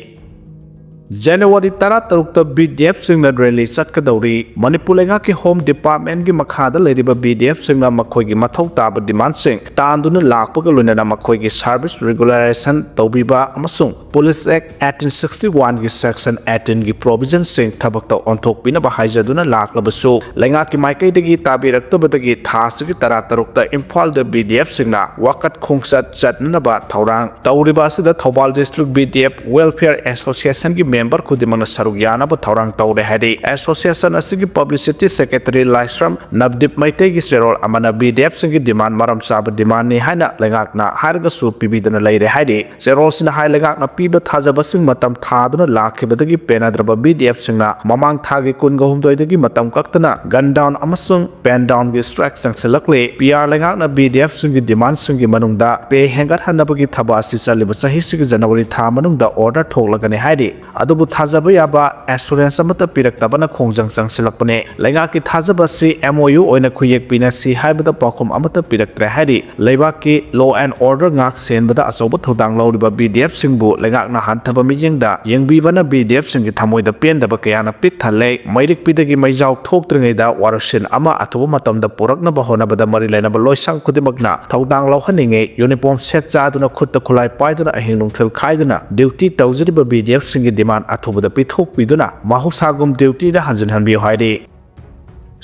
ꯖꯅꯋꯥꯔꯤ ꯇꯔꯥꯇꯔꯨꯛꯇ ꯕꯤ ꯗꯤ ꯑꯦꯐꯁꯤꯡꯅ ꯔꯦꯂꯤ ꯆꯠꯀꯗꯧꯔꯤ꯫ ꯃꯅꯤꯄꯨꯔ ꯂꯩꯉꯥꯛꯀꯤ ꯍꯣꯝ ꯗꯤꯄꯥꯔꯠꯃꯦꯟꯒꯤ ꯃꯈꯥꯗ ꯂꯩꯔꯤꯕ ꯕꯤ ꯗꯤ ꯑꯦꯐꯁꯤꯡꯅ ꯃꯈꯣꯏꯒꯤ ꯃꯊꯧ ꯇꯥꯕ ꯗꯤꯃꯥꯟꯁꯤꯡ ꯇꯥꯟꯗꯨꯅ ꯂꯥꯛꯄꯒ ꯂꯣꯏꯅꯅ ꯃꯈꯣꯏꯒꯤ ꯁꯥꯔꯚꯤꯁ ꯔꯤꯒꯨꯂꯔꯥꯏꯖꯦꯁꯟ ꯇꯧꯕꯤꯕ ꯑꯃꯁꯨꯡ ꯄꯨꯂꯤꯁ ꯑꯦꯛ eighteen sixty oneꯒꯤ section eighteenꯒꯤ provisionꯁꯤꯡ ꯊꯕꯛꯇ ꯑꯣꯟꯊꯣꯛꯄꯤꯅꯕ ꯍꯥꯏꯖꯗꯨꯅ ꯂꯥꯛꯂꯕꯁꯨ, ꯂꯩꯉꯥꯛꯀꯤ ꯃꯥꯏꯀꯩꯗꯒꯤ ꯇꯥꯕꯤꯔꯛꯇꯕꯗꯒꯤ ꯊꯥ ꯑꯁꯤꯒꯤ ꯇꯔꯥꯇꯔꯨꯛꯇ ꯏꯝꯐꯥꯜꯗ ꯕꯤ ꯗꯤ ꯑꯦꯐꯁꯤꯡꯅ ꯋꯥꯀꯠ ꯈꯣꯡꯆꯠ ꯆꯠꯅꯅꯕ ꯊꯧꯔꯥꯡ ꯇꯧꯔꯤꯕ ꯑꯁꯤꯗ Thoubal district B D F welfare ꯑꯦꯁꯣꯁꯤꯌꯦꯁꯟꯒꯤ ꯃꯦꯝꯕꯔ ꯈꯨꯗꯤꯡꯃꯛꯅ ꯁꯔꯨꯛ ꯌꯥꯅꯕ ꯊꯧꯔꯥꯡ ꯇꯧꯔꯦ ꯍꯥꯏꯔꯤ꯫ ꯑꯦꯁꯣꯁꯤꯌꯦꯁꯟ ꯑꯁꯤꯒꯤ ꯄꯕ꯭ꯂꯤꯁꯤꯇꯤ ꯁꯦꯀ꯭ꯔꯦꯇꯔꯤ ꯂꯥꯏꯁ꯭ꯔꯝ ꯅꯕꯗꯤꯞ ꯃꯩꯇꯩꯒꯤ ꯆꯦꯔꯣꯜ ꯑꯃꯅ ꯕꯤ ꯗꯤ ꯑꯦꯐꯁꯤꯡꯒꯤ ꯗꯤꯃꯥꯟ ꯃꯔꯝ ꯆꯥꯕ ꯗꯤꯃꯥꯟꯅꯤ ꯍꯥꯏꯅ ꯂꯩꯉꯥꯛꯅ ꯍꯥꯏꯔꯒꯁꯨ ꯄꯤꯕꯤꯗꯅ ꯂꯩꯔꯦ ꯍꯥꯏꯔꯤ꯫ ꯆꯦꯔꯣꯜꯁꯤꯅ ꯍꯥꯏ, ꯂꯩꯉꯥꯛꯅ ꯄꯤꯕ ꯊꯥꯖꯕꯁꯤꯡ ꯃꯇꯝ ꯊꯥꯗꯨꯅ ꯂꯥꯛꯈꯤꯕꯗꯒꯤ ꯄꯦꯟꯅꯗ꯭ꯔꯕ ꯕꯤ ꯗꯤ ꯑꯦꯐꯁꯤꯡꯅ ꯃꯃꯥꯡ ꯊꯥꯒꯤ ꯀꯨꯟꯒ ꯍꯨꯝꯗꯣꯏꯗꯒꯤ ꯃꯇꯝ ꯀꯛꯇꯅ ꯒꯟ ꯗꯥꯎꯟ ꯑꯃꯁꯨꯡ ꯄꯦꯟ ꯗꯥꯎꯟꯒꯤ ꯁ꯭ꯇ꯭ꯔꯥꯏꯛ ꯆꯪꯁꯤꯜꯂꯛꯂꯤ꯫ ꯄꯤ ꯑꯥꯔ ꯂꯩꯉꯥꯛꯅ ꯕꯤ ꯗꯤ ꯑꯦꯐꯁꯤꯡꯒꯤ ꯗꯤꯃꯥꯟꯁꯤꯡꯒꯤ ꯃꯅꯨꯡꯗ ꯄꯦ ꯍꯦꯟꯒꯠꯍꯟꯅꯕꯒꯤ ꯊꯕꯛ ꯑꯁꯤ ꯆꯠꯂꯤꯕ ꯆꯍꯤꯁꯤꯒꯤ ꯖꯅꯋꯥꯔꯤ ꯊꯥ ꯃꯅꯨꯡꯗ ꯑꯣꯔꯗꯔ ꯊꯣꯛꯂꯒꯅꯤ ꯍꯥꯏꯔꯤ꯫ ꯑꯗꯨꯕꯨ ꯊꯥꯖꯕ ꯌꯥꯕ ꯑꯦꯁꯨꯔꯦꯟꯁ ꯑꯃꯠꯇ ꯄꯤꯔꯛꯇꯕꯅ ꯈꯣꯡꯖꯪ ꯆꯪꯁꯤꯜꯂꯛꯄꯅꯦ꯫ ꯂꯩꯉꯥꯛꯀꯤ ꯊꯥꯖꯕ ꯑꯁꯤ MOU ꯑꯣꯏꯅ ꯈꯨꯌꯦꯛ ꯄꯤꯅꯁꯤ ꯍꯥꯏꯕꯗ ꯄꯥꯎꯈꯨꯝ ꯑꯃꯠꯇ ꯄꯤꯔꯛꯇ꯭ꯔꯦ ꯍꯥꯏꯔꯤ꯫ ꯂꯩꯕꯥꯛꯀꯤ law and order ꯉꯥꯛ ꯁꯦꯟꯕꯗ ꯑꯆꯧꯕ ꯊꯧꯗꯥꯡ ꯂꯧꯔꯤꯕ BDF ꯁꯤꯡꯕꯨ ꯂꯩꯉꯥꯛꯅ ꯍꯟꯊꯕ ꯃꯤꯠꯌꯦꯡꯗ ꯌꯦꯡꯕꯤꯕꯅ BDF ꯁꯤꯡꯒꯤ ꯊꯃꯣꯏꯗ ꯄꯦꯟꯗꯕ ꯀꯌꯥꯅ ꯄꯤꯛ ꯊꯜꯂꯦ꯫ ꯃꯩꯔꯤꯛꯄꯤꯗꯒꯤ ꯃꯩꯖꯥꯎ ꯊꯣꯛꯇ꯭ꯔꯤꯉꯩꯗ ꯋꯥꯔꯣꯏꯁꯤꯟ ꯑꯃ ꯑꯊꯨꯕ ꯃꯇꯝꯗ ꯄꯨꯔꯛꯅꯕ ꯍꯣꯠꯅꯕꯗ ꯃꯔꯤ ꯂꯩꯅꯕ ꯂꯣꯏꯁꯪ ꯈꯨꯗꯤꯡꯃꯛꯅ ꯊꯧꯗꯥꯡ ꯂꯧꯍꯟꯅꯤꯡꯉꯤ꯫ ꯌꯨꯅꯤꯐꯣꯔꯝ ꯁꯦꯠ ꯆꯥꯗꯨꯅ ꯈꯨꯠꯇ ꯈꯨꯠꯂꯥꯏ ꯄꯥꯏꯗꯨꯅ ꯑꯍꯤꯡ ꯅꯨꯡꯊꯤꯜ ꯈꯥꯏꯗꯨꯅ ꯗ꯭ꯌꯨꯇꯤ ꯇꯧꯖꯔꯤꯕ BDF ꯁꯤꯡꯒꯤ ꯗꯤꯃꯥꯟ ꯑꯊꯨꯕꯗ ꯄꯤꯊꯣꯛꯄꯤꯗꯨꯅ ꯃꯍꯧꯁꯥꯒꯨꯝ ꯗ꯭ꯌꯨꯇꯤꯗ ꯍꯟꯖꯤꯟꯍꯟꯕꯤꯌꯨ ꯍꯥꯏꯔꯤ꯫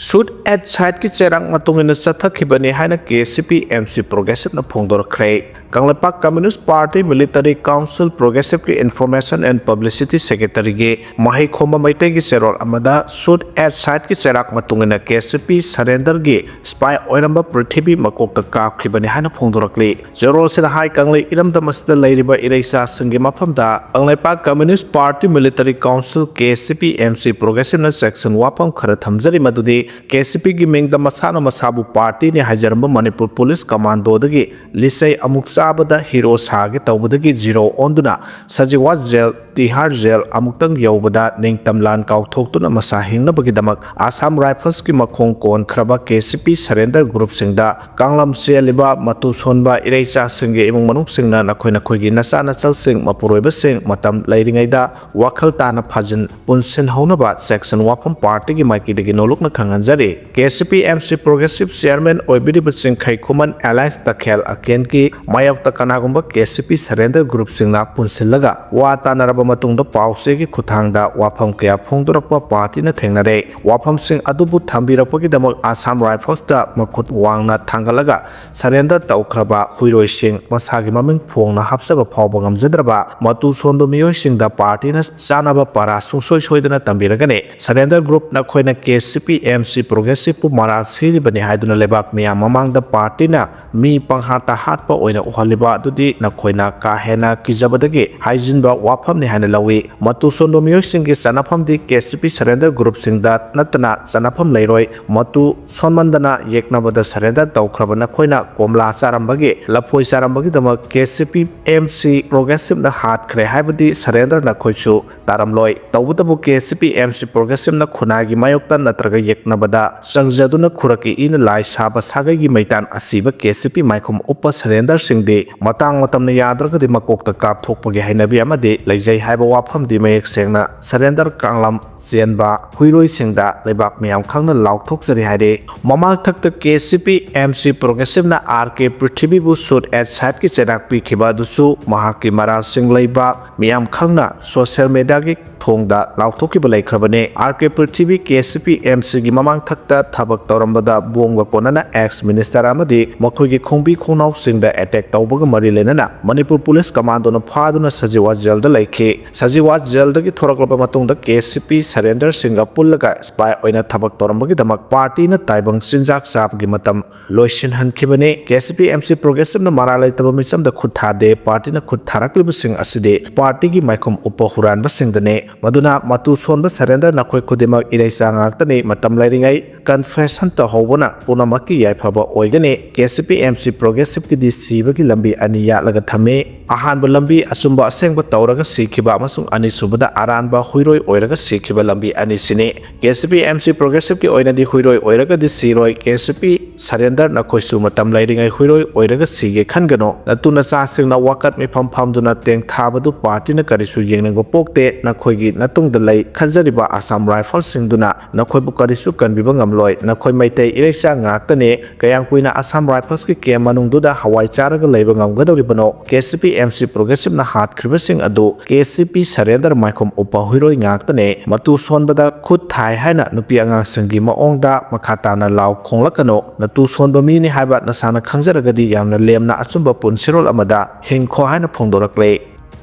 Shoot at site ꯀꯤ ꯆꯩꯔꯥꯛ ꯃꯇꯨꯡ ꯏꯟꯅ ꯆꯠꯊꯈꯤꯕꯅꯤ ꯍꯥꯏꯅ KCP MC Progressive ꯅ ꯐꯣꯡꯗꯣꯔꯛꯈ꯭ꯔꯦ꯫ Kangleipak Communist Party Military Council Progressive ꯀꯤ Information and Publicity Secretary ꯒꯤ ꯃꯍꯩ ꯈꯣꯝꯕ ꯃꯩꯇꯩꯒꯤ ꯆꯦꯔꯣꯜ ꯑꯃꯗ Shoot at site ꯀꯤ ꯆꯩꯔꯥꯛ ꯃꯇꯨꯡ ꯏꯟꯅ KCP surrender ꯒꯤ spy ꯑꯣꯏꯔꯝꯕ ꯄ꯭ꯔꯤꯊꯤꯕꯤ ꯃꯀꯣꯛꯇ ꯀꯥꯞꯈꯤꯕꯅꯤ ꯍꯥꯏꯅ ꯐꯣꯡꯗꯣꯔꯛꯂꯤ꯫ ꯆꯦꯔꯣꯜꯁꯤꯅ ꯍꯥꯏ, ꯀꯪꯂꯩ ꯏꯔꯝꯗꯝ ꯑꯁꯤꯗ ꯂꯩꯔꯤꯕ ꯏꯔꯩꯆꯥꯁꯤꯡꯒꯤ ꯃꯐꯝꯗ Kangleipak Communist Party Military Council, KCP MC Progressive ꯅ ꯆꯦꯛꯁꯤꯟ ꯋꯥꯐꯝ ꯈꯔ ꯊꯝꯖꯔꯤ, ꯃꯗꯨꯗꯤ KCP ꯒꯤ ꯃꯤꯡꯗ ꯃꯁꯥꯅ ꯃꯁꯥꯕꯨ party ꯅꯤ ꯍꯥꯏꯖꯔꯝꯕ ꯃꯅꯤꯄꯨꯔ ꯄꯨꯂꯤꯁ ꯀꯃꯥꯟꯗꯣꯗꯒꯤ ꯂꯤꯆꯩ ꯑꯃꯨꯛ ꯆꯥꯕꯗ ꯍꯤꯔꯣ ꯁꯥꯒꯦ ꯇꯧꯕꯗꯒꯤ ꯖꯤꯔꯣ ꯑꯣꯟꯗꯨꯅ ꯁꯖꯤꯋꯥ ꯖꯦꯜ, ꯇꯤꯍꯥꯔ ꯖꯦꯜ ꯑꯃꯨꯛꯇꯪ ꯌꯧꯕꯗ ꯅꯤꯡꯇꯝ ꯂꯥꯟ ꯀꯥꯎꯊꯣꯛꯇꯨꯅ ꯃꯁꯥ ꯍꯤꯡꯅꯕꯒꯤꯗꯃꯛ ꯑꯁꯥꯝ ꯔꯥꯏꯐꯜꯁꯀꯤ ꯃꯈꯣꯡ ꯀꯣꯟꯈ꯭ꯔꯕ KCP surrender group ꯁꯤꯡꯗ ꯀꯥꯡꯂꯝ ꯆꯦꯜꯂꯤꯕ ꯃꯇꯨ ꯁꯣꯟꯕ ꯏꯔꯩꯆꯥꯁꯤꯡꯒꯤ ꯏꯃꯨꯡ ꯃꯅꯨꯡꯁꯤꯡꯅ ꯅꯈꯣꯏ ꯅꯈꯣꯏꯒꯤ ꯅꯆꯥ ꯅꯆꯜꯁꯤꯡ, ꯃꯄꯨꯔꯣꯏꯕꯁꯤꯡ ꯃꯇꯝ ꯂꯩꯔꯤꯉꯩꯗ ꯋꯥꯈꯜ ꯇꯥꯅ ꯐꯥꯖꯤꯟ ꯄꯨꯟꯁꯤꯟꯍꯧꯅꯕ ꯆꯦꯛꯁꯤꯟ ꯋꯥꯐꯝ party ꯒꯤ ꯃꯥꯏꯀꯩꯗꯒꯤ ꯅꯣꯂꯨꯛꯅ ꯈꯪꯍꯟꯖꯔꯤ꯫ KCP MC Progressive Chairman ꯑꯣꯏꯕꯤꯔꯤꯕ ꯆꯤꯡꯈꯩ ꯈꯨꯃꯟ Alliance ꯇꯈꯦꯜ ꯑꯀꯦꯟꯒꯤ ꯃꯥꯌꯣꯛꯇ ꯀꯅꯥꯒꯨꯝꯕ KCP surrender group ꯁꯤꯡꯅ ꯄꯨꯟꯁꯤꯜꯂꯒ ꯋꯥ ꯇꯥꯅꯔꯕ ꯃꯇꯨꯡꯗ ꯄꯥꯎꯆꯦꯒꯤ ꯈꯨꯠꯊꯥꯡꯗ ꯋꯥꯐꯝ ꯀꯌꯥ ꯐꯣꯡꯗꯣꯔꯛꯄ party ꯅ ꯊꯦꯡꯅꯔꯦ꯫ ꯋꯥꯐꯝꯁꯤꯡ ꯑꯗꯨꯕꯨ ꯊꯝꯕꯤꯔꯛꯄꯒꯤꯗꯃꯛ ꯑꯁꯥꯝ ꯔꯥꯏꯐꯜꯁꯇ ꯃꯈꯨꯠ ꯋꯥꯡꯅ ꯊꯥꯡꯒꯠꯂꯒ surrender ꯇꯧꯈ꯭ꯔꯕ ꯍꯨꯏꯔꯣꯏꯁꯤꯡ, ꯃꯁꯥꯒꯤ ꯃꯃꯤꯡ ꯐꯣꯡꯅ ꯍꯥꯞꯆꯕ ꯐꯥꯎꯕ ꯉꯝꯖꯗ꯭ꯔꯕ ꯃꯇꯨ ꯁꯣꯟꯕ ꯃꯤꯑꯣꯏꯁꯤꯡꯗ party ꯅ ꯆꯥꯅꯕ ꯄꯔꯥ ꯁꯨꯡꯁꯣꯏ ꯁꯣꯏꯗꯅ ꯇꯝꯕꯤꯔꯒꯅꯤ꯫ Surrender group ꯅꯈꯣꯏꯅ KCP MC Progressive ꯄꯨ ꯃꯔꯥꯜ ꯁꯤꯔꯤꯕꯅꯤ ꯍꯥꯏꯗꯨꯅ ꯂꯩꯕꯥꯛ ꯃꯤꯌꯥꯝ ꯃꯃꯥꯡꯗ party ꯅ ꯃꯤ ꯄꯪꯍꯥꯠꯇ ꯍꯥꯠꯄ ꯑꯣꯏꯅ ꯎꯍꯜꯂꯤꯕ ꯑꯗꯨꯗꯤ ꯅꯈꯣꯏꯅ ꯀꯥ ꯍꯦꯟꯅ ꯀꯤꯖꯕꯗꯒꯤ ꯍꯥꯏꯖꯤꯟꯕ ꯋꯥꯐꯝꯅꯤ ꯍꯥꯏꯅ ꯂꯧꯏ꯫ ꯃꯇꯨ ꯁꯣꯟꯕ ꯃꯤꯑꯣꯏꯁꯤꯡꯒꯤ ꯆꯠꯅꯐꯝꯗꯤ ꯀꯦ ꯑꯦꯁ ꯁꯤ ꯄꯤ surrender groupꯁꯤꯡꯗ ꯅꯠꯇꯅ ꯆꯠꯅꯐꯝ ꯂꯩꯔꯣꯏ꯫ ꯃꯇꯨ ꯁꯣꯟꯃꯟꯗꯅ ꯌꯦꯛꯅꯕꯗ surrender ꯇꯧꯈ꯭ꯔꯕ ꯅꯈꯣꯏꯅ ꯀꯣꯝꯂꯥ ꯆꯥꯔꯝꯕꯒꯤ, ꯂꯐꯣꯏ ꯆꯥꯔꯝꯕꯒꯤꯗꯃꯛ ꯀꯦ S C P M C progressiveꯅ ꯍꯥꯠꯈ꯭ꯔꯦ ꯍꯥꯏꯕꯗꯤ surrender ꯅꯈꯣꯏꯁꯨ ꯇꯥꯔꯝꯂꯣꯏ꯫ ꯇꯧꯕꯇꯕꯨ ꯀꯦ S C P M C progressiveꯅ ꯈꯨꯟꯅꯥꯏꯒꯤ ꯃꯥꯌꯣꯛꯇ ꯅꯠꯇ꯭ꯔꯒ ꯌꯦꯛꯅꯕꯗ ꯆꯪꯖꯗꯨꯅ ꯈꯨꯔꯛꯀꯤ ꯏꯅ ꯂꯥꯏ ꯁꯥꯕ ꯁꯥꯒꯩꯒꯤ ꯃꯩꯇꯥꯟ ꯑꯁꯤꯕ ꯀꯦ ꯑꯦꯁ ꯁꯤ ꯄꯤ ꯃꯥꯏꯈꯨꯝ ꯎꯞꯄ surrenderꯁꯤꯡꯗꯤ ꯃꯇꯥꯡ ꯃꯇꯝꯅ ꯌꯥꯗ꯭ꯔꯒꯗꯤ ꯃꯀꯣꯛꯇ ꯀꯥꯞꯊꯣꯛꯄꯒꯤ ꯍꯩꯅꯕꯤ ꯑꯃꯗꯤ ꯂꯩꯖꯩ ꯍꯥꯏꯕ ꯋꯥꯐꯝꯗꯤ ꯃꯌꯦꯛ ꯁꯦꯡꯅ surrender ꯀꯥꯡꯂꯝ ꯆꯦꯟꯕ ꯍꯨꯏꯔꯣꯏꯁꯤꯡꯗ ꯂꯩꯕꯥꯛ ꯃꯤꯌꯥꯝ ꯈꯪꯅ ꯂꯥꯎꯊꯣꯛꯆꯔꯤ ꯍꯥꯏꯔꯦ꯫ ꯃꯃꯥꯡꯊꯛꯇ ꯀꯦ S C P M C progressiveꯅ ꯑꯥꯔ ꯀꯦ ꯄ꯭ꯔꯤꯊꯤꯕꯤꯕꯨ shoot at sightꯀꯤ ꯆꯩꯔꯥꯛ ꯄꯤꯈꯤꯕ ꯑꯗꯨꯁꯨ ꯃꯍꯥꯛꯀꯤ ꯃꯔꯥꯜꯁꯤꯡ ꯂꯩꯕ ꯃꯤꯌꯥꯝ ꯈꯪꯅ social mediaꯒꯤ ꯊꯣꯡꯗ ꯂꯥꯎꯊꯣꯛꯈꯤꯕ ꯂꯩꯈ꯭ꯔꯕꯅꯤ꯫ ꯑꯥꯔ ꯀꯦ ꯄ꯭ꯔꯤꯊꯤꯕꯤ ꯀꯦ ꯑꯦꯁ ꯁꯤ ꯄꯤ ꯑꯦꯝ ꯁꯤꯒꯤ ꯃꯃꯥꯡꯊꯛꯇ ꯊꯕꯛ ꯇꯧꯔꯝꯕꯗ ꯕꯣꯝꯒ ꯀꯣꯟꯅꯅ ex minister ꯑꯃꯗꯤ ꯃꯈꯣꯏꯒꯤ ꯈꯣꯡꯕꯤ ꯈꯣꯡꯅꯥꯎꯁꯤꯡꯗ attack ꯇꯧꯕꯒ ꯃꯔꯤ ꯂꯩꯅꯅ ꯃꯅꯤꯄꯨꯔ ꯄꯨꯂꯤꯁ ꯀꯃꯥꯟꯗꯣꯅ ꯐꯥꯗꯨꯅ ꯁꯖꯤꯋꯥ ꯖꯦꯜꯗ ꯂꯩꯈꯤ꯫ ꯁꯖꯤꯋꯥ ꯖꯦꯜꯗꯒꯤ ꯊꯣꯔꯛꯂꯕ ꯃꯇꯨꯡꯗ ꯀꯦ ꯑꯦꯁ ꯁꯤ ꯄꯤ surrenderꯁꯤꯡꯒ ꯄꯨꯜꯂꯒ spy ꯑꯣꯏꯅ ꯊꯕꯛ ꯇꯧꯔꯝꯕꯒꯤꯗꯃꯛ partyꯅ ꯇꯥꯏꯕꯪ ꯆꯤꯟꯖꯥꯛ ꯆꯥꯕꯒꯤ ꯃꯇꯝ ꯂꯣꯏꯁꯤꯟꯍꯟꯈꯤꯕꯅꯤ꯫ ꯀꯦ S C P M C progressiveꯅ ꯃꯔꯥꯜ ꯂꯩꯇꯕ ꯃꯤꯆꯝꯗ ꯈꯨꯠ ꯊꯥꯗꯦ꯫ Partyꯅ ꯈꯨꯠ ꯊꯥꯔꯛꯂꯤꯕꯁꯤꯡ ꯑꯁꯤꯗꯤ partyꯒꯤ ꯃꯥꯏꯈꯨꯝ ꯎꯞꯄ ꯍꯨꯔꯥꯟꯕꯁꯤꯡꯗꯅꯤ꯫ ꯃꯗꯨꯅ ꯃꯇꯨ ꯁꯣꯟꯕ surrender ꯅꯈꯣꯏ ꯈꯨꯗꯤꯡꯃꯛ ꯏꯔꯩꯆꯥ ꯉꯥꯛꯇꯅꯤ꯫ ꯃꯇꯝ ꯂꯩꯔꯤꯉꯩ confession ꯇꯧꯍꯧꯕꯅ ꯄꯨꯝꯅꯃꯛꯀꯤ ꯌꯥꯏꯐꯕ ꯑꯣꯏꯒꯅꯤ꯫ ꯀꯦ ꯑꯦꯁ ꯁꯤ ꯄꯤ ꯑꯦꯝ ꯁꯤ progressiveꯀꯤꯗꯤ ꯁꯤꯕꯒꯤ ꯂꯝꯕꯤ ꯑꯅꯤ ꯌꯥꯠꯂꯒ ꯊꯝꯃꯤ꯫ ꯑꯍꯥꯟꯕ ꯂꯝꯕꯤ ꯑꯆꯨꯝꯕ ꯑꯁꯦꯡꯕ ꯇꯧꯔꯒ ꯁꯤꯈꯤꯕ ꯑꯃꯁꯨꯡ ꯑꯅꯤꯁꯨꯕꯗ ꯑꯔꯥꯟꯕ ꯍꯨꯏꯔꯣꯏ ꯑꯣꯏꯔꯒ ꯁꯤꯈꯤꯕ ꯂꯝꯕꯤ ꯑꯅꯤꯁꯤꯅꯤ꯫ ꯀꯦ ꯑꯦꯁ ꯁꯤ ꯄꯤ ꯑꯦꯝ ꯁꯤ progressiveꯀꯤ ꯑꯣꯏꯅꯗꯤ ꯍꯨꯏꯔꯣꯏ ꯑꯣꯏꯔꯒꯗꯤ ꯁꯤꯔꯣꯏ꯫ ꯀꯦ ꯑꯦꯁ ꯁꯤ ꯄꯤ surrender ꯅꯈꯣꯏꯁꯨ ꯃꯇꯝ ꯂꯩꯔꯤꯉꯩ ꯍꯨꯏꯔꯣꯏ ꯑꯣꯏꯔꯒ ꯁꯤꯒꯦ ꯈꯟꯒꯅꯨ꯫ ꯅꯇꯨ ꯅꯆꯥꯁꯤꯡꯅ ꯋꯥꯀꯠ ꯃꯤꯐꯝ ꯐꯝꯗꯨꯅ ꯇꯦꯡꯊꯥꯕꯗꯨ partyꯅ ꯀꯔꯤꯁꯨ ꯌꯦꯡꯅꯤꯡꯕ ꯄꯣꯛꯇꯦ꯫ ꯅꯈꯣꯏꯒꯤ ꯅꯇꯨꯡꯗ ꯂꯩ ꯈꯟꯖꯔꯤꯕ Assam Riflesꯁꯤꯡꯗꯨꯅ ꯅꯈꯣꯏꯕꯨ ꯀꯔꯤꯁꯨ ꯀꯟꯕꯤꯕ ꯉꯝꯂꯣꯏ꯫ ꯅꯈꯣꯏ ꯃꯩꯇꯩ ꯏꯔꯩꯆꯥ ꯉꯥꯛꯇꯅꯤ꯫ ꯀꯌꯥꯝ ꯀꯨꯏꯅ Assam Riflesꯀꯤ camp ꯃꯅꯨꯡꯗꯨꯗ ꯍꯋꯥꯏ ꯆꯥꯔꯒ ꯂꯩꯕ ꯉꯝꯒꯗꯧꯔꯤꯕꯅꯣ? ꯀꯦ S C P M C progressiveꯅ ꯍꯥꯠꯈ꯭ꯔꯤꯕꯁꯤꯡ ꯑꯗꯨ ꯀꯦ ꯑꯦꯁ ꯁꯤ ꯄꯤ surrender ꯃꯥꯏꯈꯨꯝ ꯎꯞꯄ ꯍꯨꯏꯔꯣꯏ ꯉꯥꯛꯇꯅꯤ꯫ ꯃꯇꯨ ꯁꯣꯟꯕꯗ ꯈꯨꯠ ꯊꯥꯏ ꯍꯥꯏꯅ ꯅꯨꯄꯤ ꯑꯉꯥꯡꯁꯤꯡꯒꯤ ꯃꯑꯣꯡꯗ ꯃꯈꯥ ꯇꯥꯅ ꯂꯥꯎ ꯈꯣꯡꯂꯛꯀꯅꯨ꯫ ꯅꯇꯨ ꯁꯣꯟꯕ ꯃꯤꯅꯤ ꯍꯥꯏꯕ ꯅꯁꯥꯅ ꯈꯪꯖꯔꯒꯗꯤ ꯌꯥꯝꯅ ꯂꯦꯝꯅ ꯑꯆꯨꯝꯕ ꯄꯨꯟꯁꯤꯔꯣꯜ ꯑꯃꯗ ꯍꯤꯡꯈꯣ ꯍꯥꯏꯅ ꯐꯣꯡꯗꯣꯔꯛꯂꯦ꯫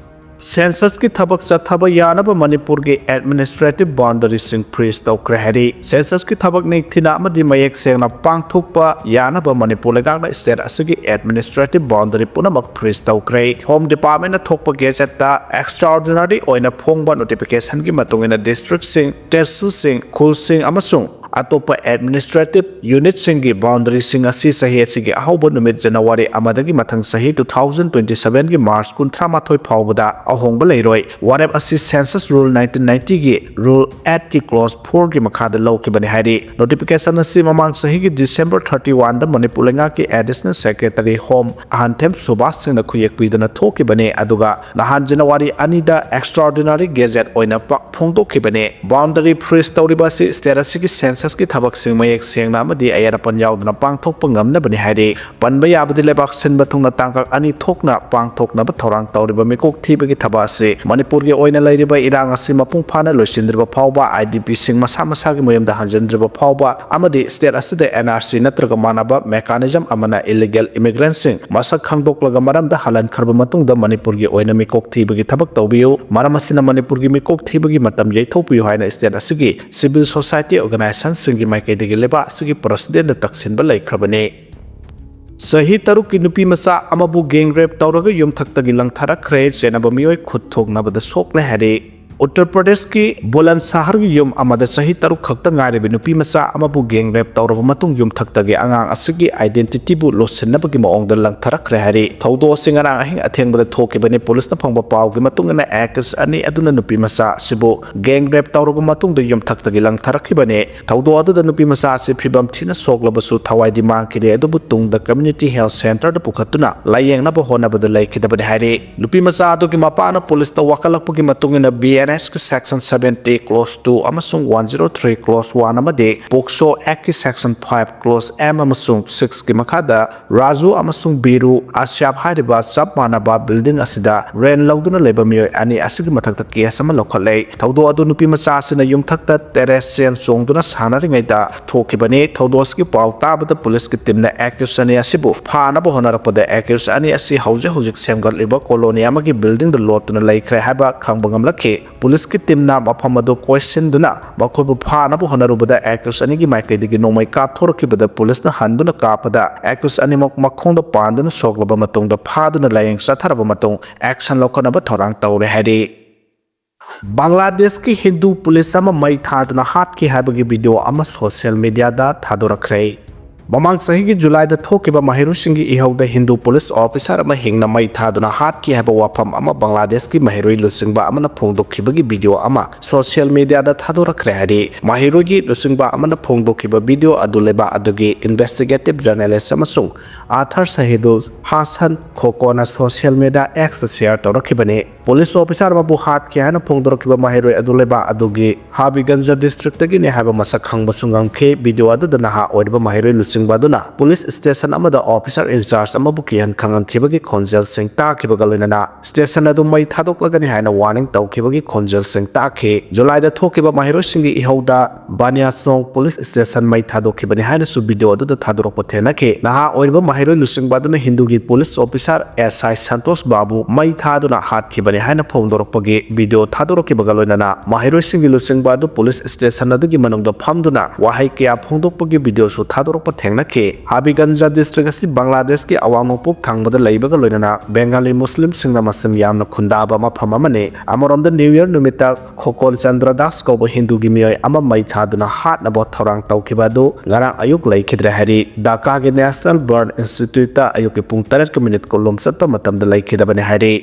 Censusꯀꯤ ꯊꯕꯛ ꯆꯠꯊꯕ ꯌꯥꯅꯕ ꯃꯅꯤꯄꯨꯔꯒꯤ administrative boundaryꯁꯤꯡ freeze ꯇꯧꯈ꯭ꯔꯦ ꯍꯥꯏꯔꯤ꯫ Censusꯀꯤ ꯊꯕꯛ ꯅꯤꯡꯊꯤꯅ ꯑꯃꯗꯤ ꯃꯌꯦꯛ ꯁꯦꯡꯅ ꯄꯥꯡꯊꯣꯛꯄ ꯌꯥꯅꯕ ꯃꯅꯤꯄꯨꯔ ꯂꯩꯉꯥꯛꯅ state ꯑꯁꯤꯒꯤ administrative boundary ꯄꯨꯝꯅꯃꯛ freeze ꯇꯧꯈ꯭ꯔꯦ꯫ Home Departmentꯅ ꯊꯣꯛꯄ gazetteꯇ extraordinary ꯑꯣꯏꯅ ꯐꯣꯡꯕ notificationꯒꯤ ꯃꯇꯨꯡ ꯏꯟꯅ districtꯁꯤꯡ, tehsilꯁꯤꯡ, ꯈꯨꯜꯁꯤꯡ ꯑꯃꯁꯨꯡ ꯑꯇꯣꯞꯄ administrative unitꯁꯤꯡꯒꯤ boundaryꯁꯤꯡ ꯑꯁꯤ ꯆꯍꯤ ꯑꯁꯤꯒꯤ ꯑꯍꯧꯕ ꯅꯨꯃꯤꯠ January ꯑꯃꯗꯒꯤ ꯃꯊꯪ ꯆꯍꯤ two thousand twenty sevenꯒꯤ March ꯀꯨꯟꯊ꯭ꯔꯥ ꯃꯥꯊꯣꯏ ꯐꯥꯎꯕꯗ ꯑꯍꯣꯡꯕ ꯂꯩꯔꯣꯏ꯫ ꯋꯥꯔꯦꯞ ꯑꯁꯤ Census Rule nineteen ninetyꯒꯤ Rule eightꯀꯤ clause fourꯒꯤ ꯃꯈꯥꯗ ꯂꯧꯈꯤꯕꯅꯤ ꯍꯥꯏꯔꯤ꯫ Notification ꯑꯁꯤ ꯃꯃꯥꯡ ꯆꯍꯤꯒꯤ December thirty oneꯗ ꯃꯅꯤꯄꯨꯔ ꯂꯩꯉꯥꯛꯀꯤ Additional Secretary Home ꯑꯍꯟꯊꯦꯝ ꯁꯨꯕꯥꯁ ꯁꯤꯡꯅ ꯈꯨꯌꯦꯛ ꯄꯤꯗꯨꯅ ꯊꯣꯛꯈꯤꯕꯅꯤ, ꯑꯗꯨꯒ ꯅꯍꯥꯟ January ꯑꯅꯤꯗ extraordinary gazette ꯑꯣꯏꯅ ꯄꯥꯛ ꯐꯣꯡꯗꯣꯛꯈꯤꯕꯅꯤ꯫ Boundary freeze ꯇꯧꯔꯤꯕ ꯑꯁꯤ state ꯑꯁꯤꯒꯤ Censusꯀꯤ ꯊꯕꯛꯁꯤꯡ ꯃꯌꯦꯛ ꯁꯦꯡꯅ ꯑꯃꯗꯤ ꯑꯌꯦꯠ ꯑꯄꯟ ꯌꯥꯎꯗꯅ ꯄꯥꯡꯊꯣꯛꯄ ꯉꯝꯅꯕꯅꯤ ꯍꯥꯏꯔꯤ꯫ ꯄꯟꯕ ꯌꯥꯕꯗꯤ, ꯂꯩꯕꯥꯛ ꯁꯤꯟꯕ ꯊꯨꯡꯅ ꯇꯥꯡꯀꯛ ꯑꯅꯤ ꯊꯣꯛꯅ ꯄꯥꯡꯊꯣꯛꯅꯕ ꯊꯧꯔꯥꯡ ꯇꯧꯔꯤꯕ ꯃꯤꯀꯣꯛ ꯊꯤꯕꯒꯤ ꯊꯕꯛ ꯑꯁꯤ ꯃꯅꯤꯄꯨꯔꯒꯤ ꯑꯣꯏꯅ ꯂꯩꯔꯤꯕ ꯏꯔꯥꯡ ꯑꯁꯤ ꯃꯄꯨꯡ ꯐꯥꯅ ꯂꯣꯏꯁꯤꯟꯗ꯭ꯔꯤꯕ ꯐꯥꯎꯕ, IDPꯁꯤꯡ ꯃꯁꯥ ꯃꯁꯥꯒꯤ ꯃꯌꯨꯝꯗ ꯍꯟꯖꯤꯟꯗ꯭ꯔꯤꯕ ꯐꯥꯎꯕ ꯑꯃꯗꯤ state ꯑꯁꯤꯗ NRC ꯅꯠꯇ꯭ꯔꯒ ꯃꯥꯟꯅꯕ mechanism ꯑꯃꯅ illegal immigrantꯁꯤꯡ ꯃꯁꯛ ꯈꯪꯗꯣꯛꯂꯒ ꯃꯔꯝꯗ ꯍꯜꯍꯟꯈ꯭ꯔꯕ ꯃꯇꯨꯡꯗ ꯃꯅꯤꯄꯨꯔꯒꯤ ꯑꯣꯏꯅ ꯃꯤꯀꯣꯛ ꯊꯤꯕꯒꯤ ꯊꯕꯛ ꯇꯧꯕꯤꯌꯨ꯫ ꯃꯔꯝ ꯑꯁꯤꯅ ꯃꯅꯤꯄꯨꯔꯒꯤ ꯃꯤꯀꯣꯛ ꯊꯤꯕꯒꯤ ꯃꯇꯝ ꯌꯩꯊꯣꯛꯄꯤꯌꯨ ꯍꯥꯏꯅ state ꯑꯁꯤꯒꯤ civil society organizationꯁꯤꯡꯒꯤ ꯃꯥꯏꯀꯩꯗꯒꯤ ꯂꯩꯕꯥꯛ ꯑꯁꯤꯒꯤ presidentꯗ ꯇꯛꯁꯤꯟꯕ ꯂꯩꯈ꯭ꯔꯕꯅꯤ꯫ ꯆꯍꯤ ꯇꯔꯨꯛꯀꯤ ꯅꯨꯄꯤ ꯃꯆꯥ ꯑꯃꯕꯨ gang rape ꯇꯧꯔꯒ ꯌꯨꯝꯊꯛꯇꯒꯤ ꯂꯪꯊꯔꯛꯈ꯭ꯔꯦ꯫ ꯆꯦꯟꯅꯕ ꯃꯤꯑꯣꯏ ꯈꯨꯠ ꯊꯣꯛꯅꯕꯗ ꯁꯣꯛꯂꯦ ꯍꯥꯏꯔꯤ꯫ ꯎꯠꯇꯔ ꯄ꯭ꯔꯗꯦꯁꯀꯤ ꯕꯨꯂꯟ ꯁꯍꯔꯒꯤ ꯌꯨꯝ ꯑꯃꯗ ꯆꯍꯤ ꯇꯔꯨꯛ ꯈꯛꯇ ꯉꯥꯏꯔꯤꯕ ꯅꯨꯄꯤ ꯃꯆꯥ ꯑꯃꯕꯨ gang rape ꯇꯧꯔꯕ ꯃꯇꯨꯡ ꯌꯨꯝꯊꯛꯇꯒꯤ ꯑꯉꯥꯡ ꯑꯁꯤꯒꯤ identityꯕꯨ ꯂꯣꯠꯁꯤꯟꯅꯕꯒꯤ ꯃꯑꯣꯡꯗ ꯂꯪꯊꯔꯛꯈ꯭ꯔꯦ ꯍꯥꯏꯔꯤ꯫ ꯊꯧꯗꯣꯛ ꯑꯁꯤ ꯉꯔꯥꯡ ꯑꯍꯤꯡ ꯑꯊꯦꯡꯕꯗ ꯊꯣꯛꯈꯤꯕꯅꯤ꯫ ꯄꯨꯂꯤꯁꯅ ꯐꯪꯕ ꯄꯥꯎꯒꯤ ꯃꯇꯨꯡ ꯏꯟꯅ accused ꯑꯅꯤ ꯑꯗꯨꯅ ꯅꯨꯄꯤ ꯃꯆꯥ ꯑꯁꯤꯕꯨ gang rape ꯇꯧꯔꯕ ꯃꯇꯨꯡꯗ ꯌꯨꯝꯊꯛꯇꯒꯤ ꯂꯪꯊꯔꯛꯈꯤꯕꯅꯤ꯫ ꯊꯧꯗꯣꯛ ꯑꯗꯨꯗ ꯅꯨꯄꯤ ꯃꯆꯥ ꯑꯁꯤ ꯐꯤꯕꯝ ꯊꯤꯅ ꯁꯣꯛꯂꯕꯁꯨ ꯊꯋꯥꯏꯗꯤ ꯃꯥꯡꯈꯤꯗꯦ, ꯑꯗꯨꯕꯨ ꯇꯨꯡꯗ community health centreꯗ ꯄꯨꯈꯠꯇꯨꯅ ꯂꯥꯌꯦꯡꯅꯕ ꯍꯣꯠꯅꯕꯗ ꯂꯩꯈꯤꯗꯕꯅꯤ ꯍꯥꯏꯔꯤ꯫ ꯅꯨꯄꯤ ꯃꯆꯥ ꯑꯗꯨꯒꯤ ꯃꯄꯥꯅ ꯄꯨꯂꯤꯁꯇ ꯋꯥꯀꯠꯂꯛꯄꯒꯤ ꯃꯇꯨꯡ ꯏꯟꯅ ꯕꯤ ꯑꯦꯟ ꯑꯦꯁꯀꯤ section seventy clause two ꯑꯃꯁꯨꯡ one zero three clause one ꯑꯃꯗꯤ POCSO Actꯀꯤ section five clause M ꯑꯃꯁꯨꯡ sixꯀꯤ ꯃꯈꯥꯗ ꯔꯥꯖꯨ ꯑꯃꯁꯨꯡ ꯕꯤꯔꯨ ꯑꯁ꯭ꯌꯥꯞ ꯍꯥꯏꯔꯤꯕ ꯆꯞ ꯃꯥꯟꯅꯕ building ꯑꯁꯤꯗ rent ꯂꯧꯗꯨꯅ ꯂꯩꯕ ꯃꯤꯑꯣꯏ ꯑꯅꯤ ꯑꯁꯤꯒꯤ ꯃꯊꯛꯇ case ꯑꯃ ꯂꯧꯈꯠꯂꯦ꯫ ꯊꯧꯗꯣꯛ ꯑꯗꯨ ꯅꯨꯄꯤ ꯃꯆꯥ ꯑꯁꯤꯅ ꯌꯨꯝꯊꯛꯇ terrace ꯆꯦꯟ ꯆꯣꯡꯗꯨꯅ ꯁꯥꯟꯅꯔꯤꯉꯩꯗ ꯊꯣꯛꯈꯤꯕꯅꯤ꯫ ꯊꯧꯗꯣꯛ ꯑꯁꯤꯒꯤ ꯄꯥꯎ ꯇꯥꯕꯗ ꯄꯨꯂꯤꯁꯀꯤ teamꯅ accused ꯑꯅꯤ ꯑꯁꯤꯕꯨ ꯐꯥꯅꯕ ꯍꯣꯠꯅꯔꯛꯄꯗ accused ꯑꯅꯤ ꯑꯁꯤ ꯍꯧꯖꯤꯛ ꯍꯧꯖꯤꯛ ꯁꯦꯝꯒꯠꯂꯤꯕ colony ꯑꯃꯒꯤ buildingꯗ ꯂꯣꯠꯇꯨꯅ ꯂꯩꯈ꯭ꯔꯦ ꯍꯥꯏꯕ ꯈꯪꯕ ꯉꯝꯂꯛꯈꯤ꯫ ꯄꯨꯂꯤꯁꯀꯤ teamꯅ ꯃꯐꯝ ꯑꯗꯨ ꯀꯣꯏꯁꯤꯟꯗꯨꯅ ꯃꯈꯣꯏꯕꯨ ꯐꯥꯅꯕ ꯍꯣꯠꯅꯔꯨꯕꯗ accused ꯑꯅꯤꯒꯤ ꯃꯥꯏꯀꯩꯗꯒꯤ ꯅꯣꯡꯃꯩ ꯀꯥꯞꯊꯣꯔꯛꯈꯤꯕꯗ ꯄꯨꯂꯤꯁꯅ ꯍꯟꯗꯨꯅ ꯀꯥꯞꯄꯗ accused ꯑꯅꯤꯃꯛ ꯃꯈꯣꯡꯗ ꯄꯥꯟꯗꯨꯅ ꯁꯣꯛꯂꯕ ꯃꯇꯨꯡꯗ ꯐꯥꯗꯨꯅ ꯂꯥꯌꯦꯡ ꯆꯠꯊꯔꯕ ꯃꯇꯨꯡ action ꯂꯧꯈꯠꯅꯕ ꯊꯧꯔꯥꯡ ꯇꯧꯔꯦ ꯍꯥꯏꯔꯤ꯫ ꯕꯪꯒ꯭ꯂꯥꯗꯦꯁꯀꯤ ꯍꯤꯟꯗꯨ ꯄꯨꯂꯤꯁ ꯑꯃ ꯃꯩ ꯊꯥꯗꯨꯅ ꯍꯥꯠꯈꯤ ꯍꯥꯏꯕꯒꯤ video ꯑꯃ social mediaꯗ ꯊꯥꯗꯣꯔꯛꯈ꯭ꯔꯦ꯫ ꯃꯃꯥꯡ ꯆꯍꯤꯒꯤ ꯖꯨꯂꯥꯏꯗ ꯊꯣꯛꯈꯤꯕ ꯃꯍꯩꯔꯣꯏꯁꯤꯡꯒꯤ ꯏꯍꯧꯗ ꯍꯤꯟꯗꯨ ꯄꯨꯂꯤꯁ officer ꯑꯃ ꯍꯤꯡꯅ ꯃꯩ ꯊꯥꯗꯨꯅ ꯍꯥꯠꯈꯤ ꯍꯥꯏꯕ ꯋꯥꯐꯝ ꯑꯃ ꯕꯪꯒ꯭ꯂꯥꯗꯦꯁꯀꯤ ꯃꯍꯩꯔꯣꯏ ꯂꯨꯆꯤꯡꯕ ꯑꯃꯅ ꯐꯣꯡꯗꯣꯛꯈꯤꯕꯒꯤ video ꯑꯃ social mediaꯗ ꯊꯥꯗꯣꯔꯛꯈ꯭ꯔꯦ ꯍꯥꯏꯔꯤ꯫ ꯃꯍꯩꯔꯣꯏꯒꯤ ꯂꯨꯆꯤꯡꯕ ꯑꯃꯅ ꯐꯣꯡꯗꯣꯛꯈꯤꯕ video ꯑꯗꯨ ꯂꯩꯕꯥꯛ ꯑꯗꯨꯒꯤ investigative journalist ꯑꯃꯁꯨꯡ author ꯁꯍꯤꯗꯨꯜ ꯍꯥꯁꯟ ꯈꯣꯀꯣꯅ social media Xꯇ share ꯇꯧꯔꯛꯈꯤꯕꯅꯤ꯫ ꯄꯨꯂꯤꯁ officer ꯑꯃꯕꯨ ꯍꯥꯠꯈꯤ ꯍꯥꯏꯅ ꯐꯣꯡꯗꯣꯔꯛꯈꯤꯕ ꯃꯍꯩꯔꯣꯏ ꯑꯗꯨ ꯂꯩꯕꯥꯛ ꯑꯗꯨꯒꯤ ꯍꯥꯕꯤꯒꯟꯖ districtꯗꯒꯤꯅꯤ ꯍꯥꯏꯕ ꯃꯁꯛ ꯈꯪꯕꯁꯨ ꯉꯝꯈꯤ꯫ Video ꯑꯗꯨꯗ ꯅꯍꯥ ꯑꯣꯏꯔꯤꯕ ꯃꯍꯩꯔꯣꯏ ꯂꯨꯆꯤꯡꯕ ꯑꯗꯨꯅ ꯄꯨꯂꯤꯁ station ꯑꯃꯗ officer in charge ꯑꯃꯕꯨ ꯀꯤꯍꯟ ꯈꯪꯍꯟꯈꯤꯕꯒꯤ ꯈꯣꯟꯖꯦꯜꯁꯤꯡ ꯇꯥꯈꯤꯕꯒ ꯂꯣꯏꯅꯅ station ꯑꯗꯨ ꯃꯩ ꯊꯥꯗꯣꯛꯂꯒꯅꯤ ꯍꯥꯏꯅ warning ꯇꯧꯈꯤꯕꯒꯤ ꯈꯣꯟꯖꯦꯜꯁꯤꯡ ꯇꯥꯈꯤ꯫ ꯖꯨꯂꯥꯏꯗ ꯊꯣꯛꯈꯤꯕ ꯃꯍꯩꯔꯣꯏꯁꯤꯡꯒꯤ ꯏꯍꯧꯗ ꯕꯥꯅꯤꯌꯥꯆꯣꯡ ꯄꯨꯂꯤꯁ station ꯃꯩ ꯊꯥꯗꯣꯛꯈꯤꯕꯅꯤ ꯍꯥꯏꯅꯁꯨ video ꯑꯗꯨꯗ ꯊꯥꯗꯣꯔꯛꯄ ꯊꯦꯡꯅꯈꯤ꯫ ꯅꯍꯥ ꯑꯣꯏꯔꯤꯕ ꯃꯍꯩꯔꯣꯏ ꯂꯨꯆꯤꯡꯕ ꯑꯗꯨꯅ ꯍꯤꯟꯗꯨꯒꯤ police officer S I Santosh Babu ꯃꯩ ꯊꯥꯗꯨꯅ ꯍꯥꯠꯈꯤꯕꯅꯤ ꯍꯥꯏꯅ ꯐꯣꯡꯗꯣꯔꯛꯄꯒꯤ video ꯊꯥꯗꯣꯔꯛꯈꯤꯕꯒ ꯂꯣꯏꯅꯅ ꯃꯍꯩꯔꯣꯏꯁꯤꯡꯒꯤ ꯂꯨꯆꯤꯡꯕ ꯑꯗꯨ ꯄꯨꯂꯤꯁ station ꯑꯗꯨꯒꯤ ꯃꯅꯨꯡꯗ ꯐꯝꯗꯨꯅ ꯋꯥꯍꯩ ꯀꯌꯥ ꯐꯣꯡꯗꯣꯛꯄꯒꯤ videoꯁꯨ ꯊꯥꯗꯣꯔꯛꯄ ꯊꯦꯡꯅꯈꯤ꯫ ꯍꯥꯕꯤꯒꯟꯖ district ꯑꯁꯤ ꯕꯪꯒ꯭ꯂꯥꯗꯦꯁꯀꯤ ꯑꯋꯥꯡ ꯅꯣꯡꯄꯣꯛ ꯊꯪꯕꯗ ꯂꯩꯕꯒ ꯂꯣꯏꯅꯅ ꯕꯦꯡꯒꯥꯂꯤ ꯃꯨꯁꯂꯤꯝꯁꯤꯡꯅ ꯃꯁꯤꯡ ꯌꯥꯝꯅ ꯈꯨꯟꯗꯥꯕ ꯃꯐꯝ ꯑꯃꯅꯤ꯫ ꯑꯃꯔꯣꯝꯗ New Year ꯅꯨꯃꯤꯠꯇ ꯈꯣꯀꯣꯟ ꯆꯟꯗ꯭ꯔ ꯗꯥꯁ ꯀꯧꯕ ꯍꯤꯟꯗꯨꯒꯤ ꯃꯤꯑꯣꯏ ꯑꯃ ꯃꯩ ꯊꯥꯗꯨꯅ ꯍꯥꯠꯅꯕ ꯊꯧꯔꯥꯡ ꯇꯧꯈꯤꯕ ꯑꯗꯨ ꯉꯔꯥꯡ ꯑꯌꯨꯛ ꯂꯩꯈꯤꯗ꯭ꯔꯦ ꯍꯥꯏꯔꯤ꯫ ꯙꯥꯀꯥꯒꯤ National Burn Instituteꯇ ꯑꯌꯨꯛꯀꯤ ꯄꯨꯡ ꯇꯔꯦꯠꯀ minute ꯀꯨꯟꯂꯣꯝ ꯆꯠꯄ ꯃꯇꯝꯗ ꯂꯩꯈꯤꯗꯕꯅꯤ ꯍꯥꯏꯔꯤ꯫